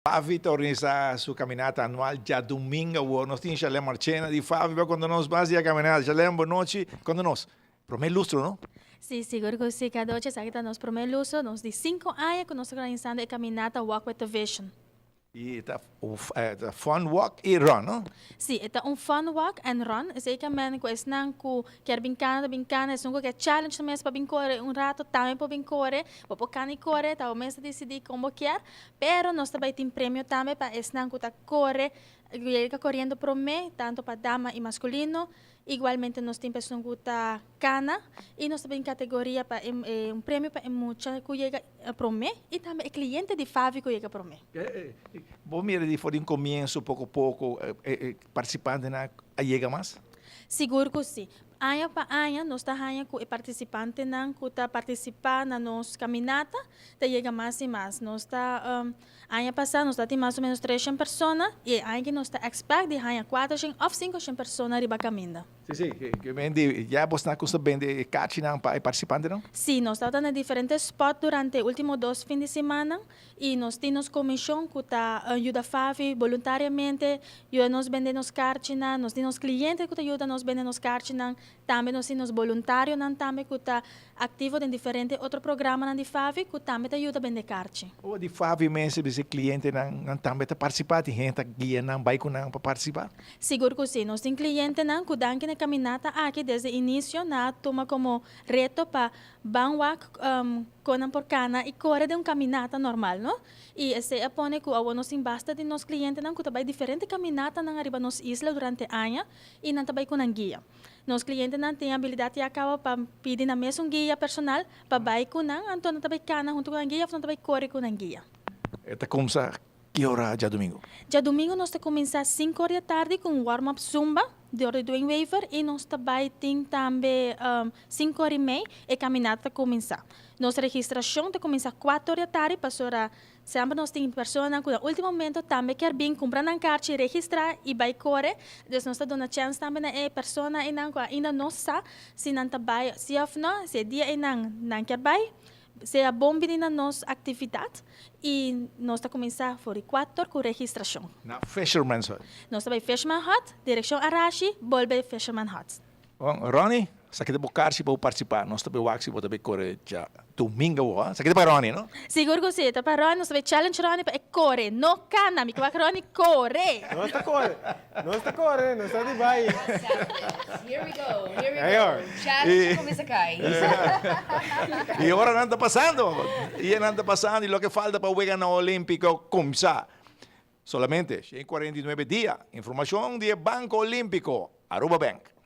FAVI ta organisa su caminata anual diadomingo awor. Nos tin Shalem Marchena di FAVI pa conta nos mas di e caminata. Shalem, bon nochi. Conta nos, prome lustro, no? Si, sigur cu si, Cadochi. Esaki ta nos prome lustro, nos di 5 aña cu nos ta organisando e caminata Walk with a Vision. E ta fun walk y run, no? Si, ta un fun walk and run. Esey tambe cu esnan cu kier bin cana, bin cana, esun cu kier challenge tambe pa bin core un rato, tambe por bin core, bo por cana y core, ta bo mes dicidi con bo kier, pero nos tambe tin premio tambe pa esnan cu ta core, yega coriendo prome, tanto pa dama y masculino. Igualmente nos tin persona cu ta cana y nos tambe tin categoria pa un premio pa mucha cu yega prome y tambe e cliente di FAVI cu yega prome. Bo mira di for di un comienso poco poco participantenan a yega mas? Sigur cu si. Aña pa aña nos ta haya cu e participantenan cu ta participa na nos caminata ta yega mas y mas. Nos ta aña pasa nos tin mas o menos 300 persona y aña aki nos ta expect di haya 400 of 500 persona riba caminda. Si, cu bende, ya bo ta custa bende kaartjinan pa participantenan? Si, nos ta na diferente spot durante e ultimo 2 fin di siman y nos tin comision cu ta yuda FAVI voluntariamente, yuda nos bende nos kaartjinan, nos tin cliente cu ta yuda nos bende nos kaartjinan, tambe nos tin voluntarionan tambe cu ta activo den diferente otro programanan di FAVI cu tambe ta yuda bende kaartji. O di FAVI mes, e clientenan tambe ta participa, tin hende guianan, bay cu nan pa participa? Sigur cu si, nos tin clientenan cu danki na caminata aki desde inicio nan a tuma como reto pa ban wak con nan por cana y core den un caminata normal, no? Y esey a pone cu nos tin basta di nos clientenan cu ta bay diferente caminatanan ariba nos isla durante aña y nan ta bay cu nan guia. Nos clientenan tin habilidad ya caba pa pidi nan mes un guia personal pa bay cu nan, anto nan ta bay cana hunto cu nan guia of nan ta bay core cu nan guia. Ta cuminsa ki ora diadomingo? Diadomingo nos ta cuminsa 5 or di atardi cu un warm-up Zumba di orde Dwayne Weaver y nos ta bay tin tambe 5 or y mei e caminata ta cuminsa. Nos registracion ta cuminsa 4 or di atardi pasobra semper nos tin persona cu na ultimo momento tambe kier bin cumpra nan kaartje, registra y bay core. Dus nos ta duna chance tambe na e persona y nan cu ainda no sa si nan ta bay si of no, si e dia ey nan kier bay, sea bon bini na nos actividad y nos ta cuminsa for di 4 cu registracion. Na Fisherman's Hut. Nos ta bay Fisherman Hut, direccion Arashi, bolbe Fisherman Hut. Bon, Ronnie, esaki ta bo kaartje pa participa. Nos ta bay wak si bo ta bay core diadomingo, ha? Esaki ta pa Ronnie, no? Sigur cu si, ta pa Ronnie, nos ta bay challenge Ronnie pa e core, no cana, mi kier Ronnie core. Nos ta core, nos ta core, nos ta di bay. Here we go, here we go. Challenge cuminsa cay. Y ora nan ta pasando, y nan ta pasando, y loke falta pa Weganan Olimpico cuminsa. Solamente 149 dia. Informacion di Banco Olimpico, Aruba Bank.